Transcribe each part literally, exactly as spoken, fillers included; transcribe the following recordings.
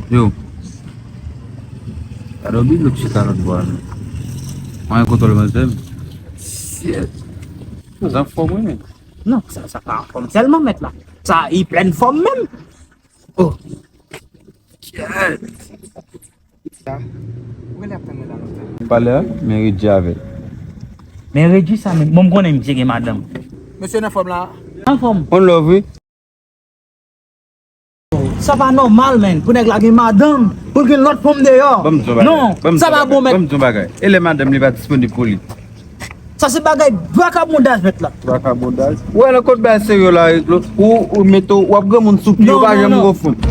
Yo. Gade yon bilou k chita lòt bò a, non. Mwen kontwòl manzè m. Shit. Sa anfòm, wi, men. Non, sa, sa pa anfòm sèlman, mèt la. Sa, li plen fòm menm. Oh. Shit. Sa, ou genlè ap tann mwen la lontan. Pale a, men Reggie avè l. Men Reggie sa menm. Bon, m konnen misye gen madanm. Mesye nan fòm la. Anfòm. On love, wi. Sa pa nòmal, menn, pou nèg la gen madanm, pou l gen lòt fanm deyò. Ban m di yon bagay. Non, sa pa bon, mèt. Ban m di yon bagay. E lè madanm li pa disponib pou li? Sa se bagay vakabondaj, mèt la. Vakabondaj? Ou wè nan kot bagay serye la, ou, ou mete w, w ap granmoun sou pye, ou pa janm gon fanm.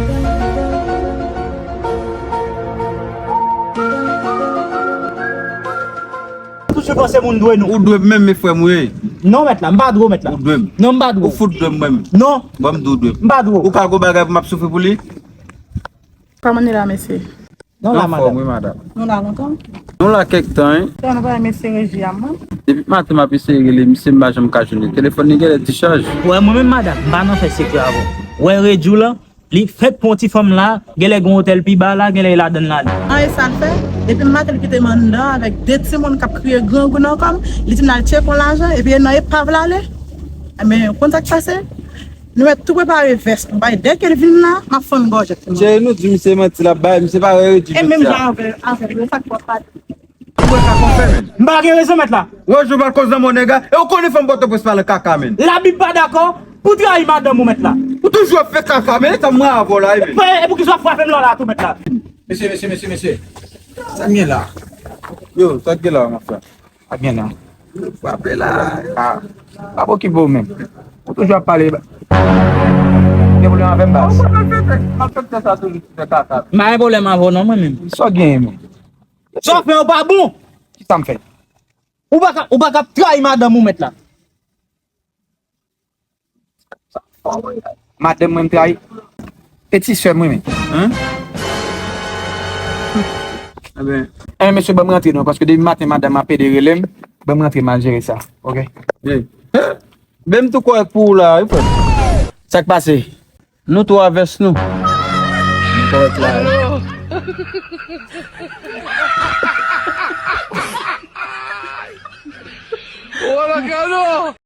Toujou panse moun dwe nou. Ou dwe m menm, men frè m ou ye. Non, mèt la, m pa dwe w, mèt la. Ou dwe m. Non, m pa dwe w. Ou fout dwe m, mwen menm. Non. Ban m di w dwe m. M pa dwe w. Ou ka gon bagay pou m ap soufri pou li? Kòman nou la, mesye? Nou la, madanm. Anfòm, wi, madanm. Nou la lontan? Nou la kèk tan, wi. Kòman nou pa mesye Reji a, mwen? Depi maten m ap eseye rele misye, m pa janm ka jwenn li. Telefòn li genlè dichaj. Wè, mwen menm, madanm, m pa nan fè sekrè avè w. Wè, Reji w lan, li fèk pran ti fanm la, genlè gen otèl pi ba la, genlè e ladann l ale. An, e sa l fè? Depi maten l kite m anndan avèk de timoun k ap kriye grangou nan kò m, li di m l al tcheke yon lajan, epi e nan epav l ale. Men, ou konn sa k pase? Nou mèt tou prepare vès nou, bay dèke l vin la, m ap fann gòjèt li. Cheri, nou di misye manti l ap bay, misye pa wè Reji manti a. E menm jan avè, avè l, sa k pral pase. Ou wè sa k ap fè, menn? M pa gen rezon, mèt la. Wè, Joval koz nan mon nèg la, e ou konnen fanm Pòtoprens pa nan kaka, menn. Labib pa dakò pou trayi madanm ou, mèt la. Ou toujou ap fè kaka, menn, e sa mwen avè w la, wi, menn. E, e poukisa w ap frape m la, la, tou, mèt la? Mesye, mesye, mesye, mesye. Sa k gen la? Yo, sa k gen la, mon frè? Sa k gen la? Frape la. Ah, pa okipe w menm. Ou toujou ap pale. Gen pwoblèm avè m, baz? Ou konn malfektè, malfektè sa toujou ti fè kaka. M pa gen pwoblèm avè w non, mwen menm. Sa w gen, menm? Sa w fè yo pa bon. Ki sa m fè? Ou pa ka, ou pa ka ap trayi madanm ou, mèt la. Madanm mwen m trayi. E ti sè m wi, men. Hein? Eben. Eh, mesye, ban m rantre non, paske depi maten madanm ap pede rele m, ban m rantre m al jere sa, oke? Hey. Ben m tou kòrèk pou ou la, wi, frè m. Sa k pase? Nou tou avès nou. Nou kòrèk la, wi.